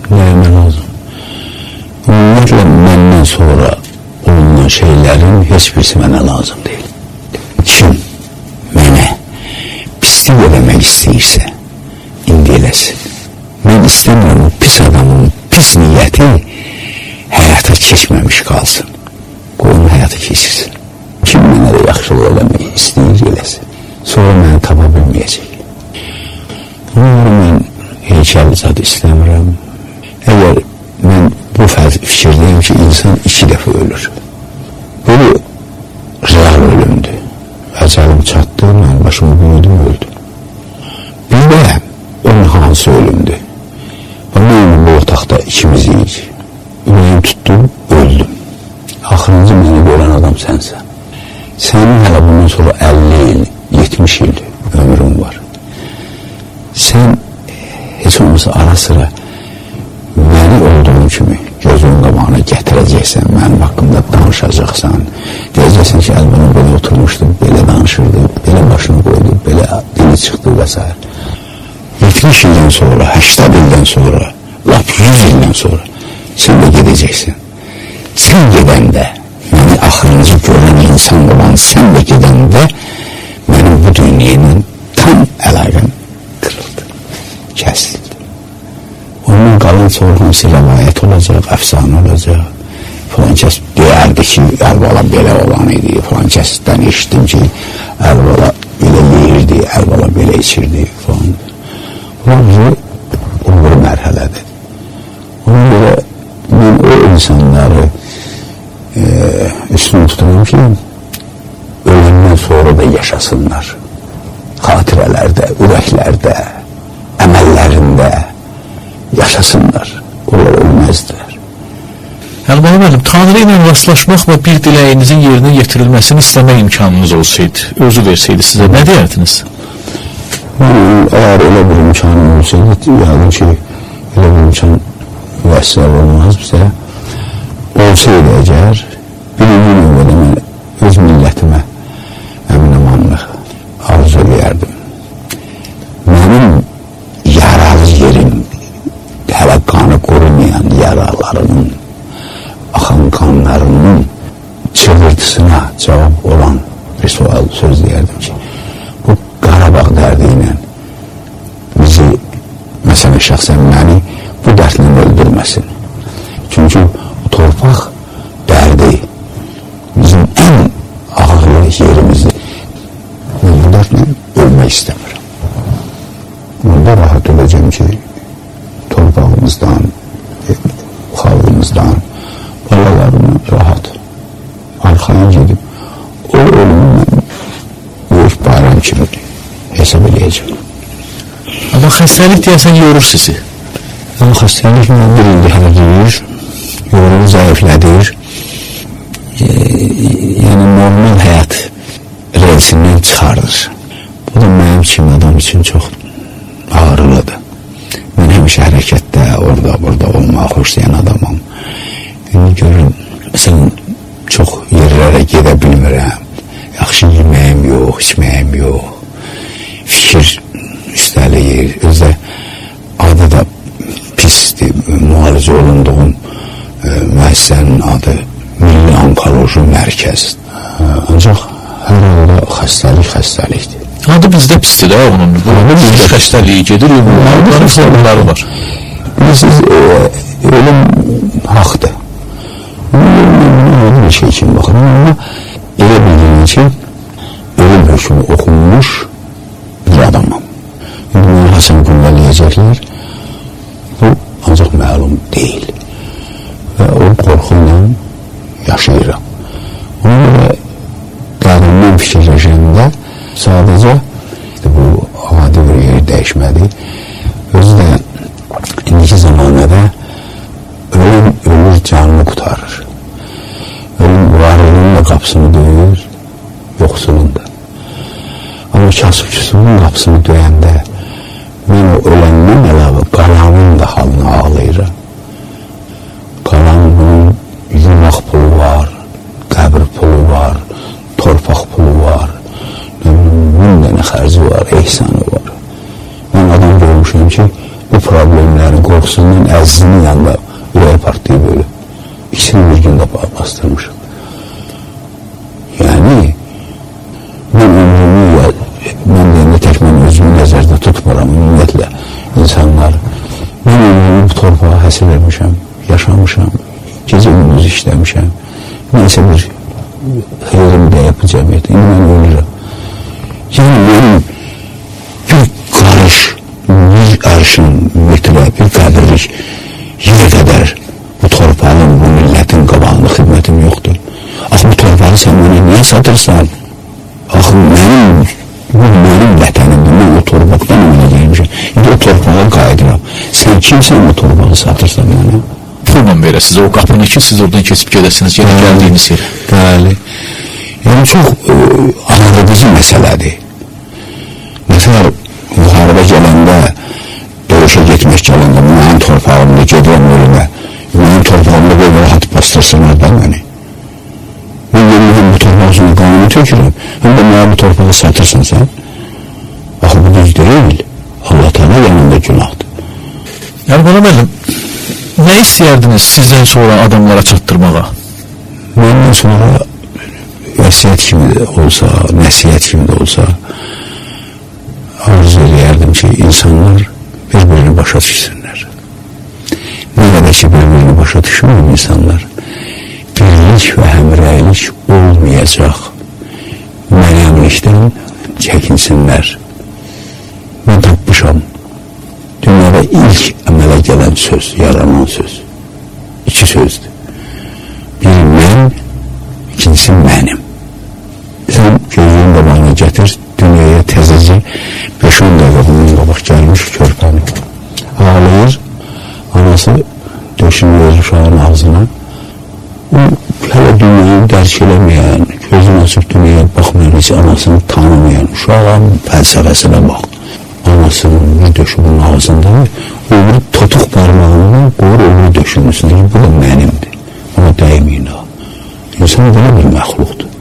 Nəyimə lazım? Ümumiyyətlə, məndən sonra olunan şeylərin heç birisi mənə lazım deyil. Kim mənə pislik eləmək istəyirsə, indi eləsin. Mən istəmirəm o pis adamın pis niyyəti həyata keçməmiş qalsın. Qoy onu həyata keçirsin. Kim mənə də yaxşılıq eləmək istəyir, eləsin. Sonra məni tapa bilməyəcək. Ona görə mən heykəl zad istəmirəm. Əgər mən bu fikirdəyim ki, insan 2 dəfə ölür. Bu real ölümdür. Əcəlim çatdı, mən başımı qoydum, öldüm. Bir də onun hansı ölümdür? Mən bu otaqda ikimiziyik. Ürəyim tutdu, öldüm. Axırıncı məni görən adam sənsən. Sənin hələ bundan sonra 50 il, 70 il ömrün var. Sən heç olmasa ara sıra məni olduğum kimi gözünün qabağına gətirəcəksən, mənim haqqımda danışacaqsan, deyəcəksən ki, Əlibala belə oturmuşdu, belə danışırdı, belə başını qoydu, belə dili çıxdı və s. 70 ildən sonra, 80 ildən sonra, lap 100 ildən sonra sən də gedəcəksən. Sən gedəndə, məni axırıncı görən insan olan sən də gedəndə mənim bu dünya ilə tam əlaqəm qırıldı, kəsildi. Ondan qalan sonra hamısı rəvayət olacaq, əfsanə olacaq. Filan kəs deyərdi ki, Əlibala belə olan idi, filan kəsdən eşitdim ki, Əlibala belə yeyirdi, Əlibala belə içirdi, filan. Bunlar o bir mərhələdir. Ona görə mən o insanları üstünü tuturam ki, ölümdən sonra da yaşasınlar. Xatirələrdə, ürəklərdə, əməllərində yaşasınlar. Onlar ölməzdilər. Əlibala müəllim, Tanrı ilə rastlaşmaq və bir diləyinizin yerinə yetirilməsini istəmək imkanınız olsaydı, özü verseydi sizə, nə deyərdiniz? Əgər elə bir imkanım olsaydı, yəqin ki, elə bir imkan müəssər olmaz bizə. Olsaydı əgər, birinci növbədə mən öz millətimə, əmin cavab olan bir sual, söz deyərdim ki, bu Qarabağ dərdi ilə bizi, məsələn, şəxsən məni bu dərdlə öldürməsin. Çünki bu torpaq dərdi bizim ən ağırlı yerimizdir. Mən bu dərdlə ölmək istəmirəm. Onda rahat öləcəm ki, torpağımızdan, xalqımızdan, balalarımdan rahat, arxayın gedib, o ölümü mən böyük bayram kimi hesab eləyəcəm. Amma xəstəlik deyəsən yorur sizi. Amma xəstəlik mənə bir ildir hələ deyir, yorur, zəiflədir. Yəni normal həyat relsindən çıxardır. Bu da mənim kimi adam üçün çox ağrılıdır. Mən həmişə hərəkətdə, orada, burada olmağı xoşlayan adamam. İndi görürüm, məsələn, çox yerlərə gedə bilmirəm. Yaxşı yeməyim yox, içməyim yox. Fikir üstəliyir. Özdə adı da pisdir. Müalicə olunduğum müəssisənin adı Milli Onkoloji Mərkəz. Ancaq hər halda xəstəlik xəstəlikdir. Adı bizdə pisdir də onun. Bunun bizdə xəstəliyi gedir, bunların formları var. Bilirsiniz, ölüm haqdır. Mən bir şey kimi baxıram, amma elə bildiyin ki, ölüm hökmü oxunmuş bir adamam. İndi mənə haçan güllələyəcəklər, bu ancaq məlum deyil. Və o qorxu ilə yaşayıram. Ona görə dərindən fikirləşəndə sadəcə bu adi bir yer dəyişmədi. Özü də indiki zamanədə ölüm ölür, canını qurtarır. Ölüm varlığının da qapısını döyür, yoxsulun da. Amma kasıb-küsubun qapısını döyəndə mən o öləndən əlavə qalanın da halını ağlayıram. Qalan bunun yumaq pulu var, qəbir pulu var, torpaq pulu var, min dənə xərci var, ehsanı var. Mən adam görmüşəm ki, bu problemlərin qorxusundan əzizinin yanında ürəyi partlayıb ölüb. İkisini bir gündə bastırmışım. Yəni, mən ömrümü, mən deyəndə tək mən özümü nəzərdə tutmuram, ümumiyyətlə insanlar. Mən ömrümü bu torpağa həsr vermişəm, yaşamışam, gecə gündüz işləmişəm. Nəysə bir xeyrim dəyib bu cəmiyyətə, indi mən ölürəm. Yəni, mənim bir qarış, bir arşın metrə, bir qəbirlik yerə qədər bu torpağın, bu millətin qabağında xidmətim yoxdur. Axı, bu torpağı sən mənə niyə satırsan? Axı, bu mənim vətənimdir, mən o torpaqdan əmələ gəlmişəm. İndi o torpağa qayıdıram. Sən kimsən bu torpağı satırsan mənə? Pulla verəsiniz o qapını ki, siz oradan keçib gedəsiniz, yenə gəldiyiniz yerə. Bəli. Yəni, çox ağrıdıcı məsələdir. Məsələn, müharibə gələndə, döyüşə getmək gələndə, mənim torpağımda gedirəm ölümə, mənim torpağımda qoy rahat bastırsınlar da məni. Mən görürüm, bu torpaq üstünə qanunu tökürəm, həm də mənə bu torpağı satırsan sən. Axı, bu düz deyil. Allah Teala yanında günahdır. Yəni, buna müəllim, nə istəyərdiniz sizdən sonra adamlara çatdırmağa? Məndən sonra vəsiyyət kimi də olsa, nəsihət kimi də olsa, arzu eləyərdim ki, insanlar bir-birini başa düşsünlər. Nə qədər ki, bir-birini başa düşməyən insanlar, birlik və həmrəylik olmayacaq. Mələmlikdən çəkinsinlər. Mən tapmışam, dünyada ilk əmələ gələn söz, yaranan söz, iki sözdür. Biri mən, ikincisi mənim. Sən gözünün qabağına gətir, dünyaya təzəcə 5-10 dəqiqə bundan qabaq gəlmiş körpəni. Ağlayır, anası döşünü verir uşağın ağzına. O, hələ dünyayı dərk eləməyən, gözünü açıb dünyaya baxmayan, heç anasını tanımayan uşağın fəlsəfəsinə bax. Anasının bir döşü bunun ağzındadır, o bir totuq parmağından qoyur o bir döşünün üstündə ki, bu da mənimdir, ona dəyməyin ha. İnsan belə bir məxluqdur.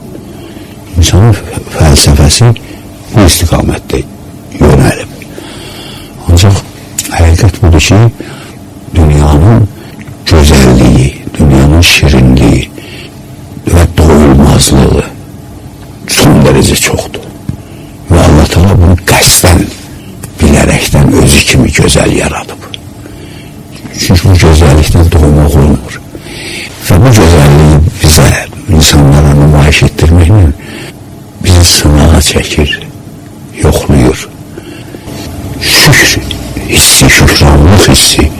İnsanın fəlsəfəsi bu istiqamətdə yönəlib. Ancaq həqiqət budur ki, dünyanın gözəlliyi, dünyanın şirinliyi və doyulmazlığı gözəl yaradıb. Çünki bu gözəllikdən doğmaq olmur. Və bu gözəlliyi bizə, insanlara nümayiş etdirməklə bizi sınağa çəkir, yoxlayır. Şükr hissi, şükranlıq hissi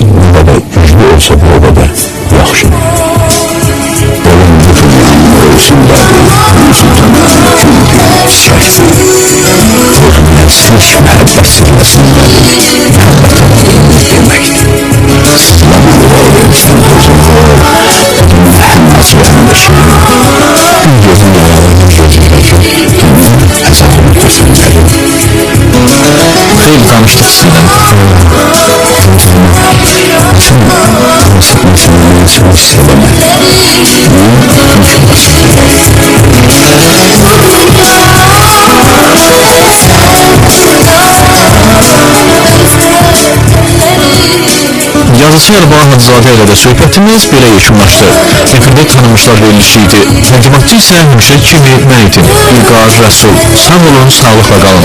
nə qədər güclü olsa bu o qədər yaxşıdır. Olun bu dünyanın ölçündədir, güldür, çiçəkdir. Olmayan sirk məhəbbət zirvəsindədir, məhəbbət olmayan deməkdir. Sızlama ürəyim sən huzurlu ol, bu dünya həm acı həm də şirin. Bir gözün yaralı, bir gözün bəkir, dünyanın əzabını götürməli. Xeyli danışdıq sizinlə. İnsan insanı hiss edəməli. Yazıcı Əlban Hacızadə ilə də söhbətimiz belə yekunlaşdı. Efirdə tanımışlar verilişi idi. Təqdimatçı isə həmişə kimi mən idim. İlqar Rəsul. Sağ olun, sağlıqla qalın.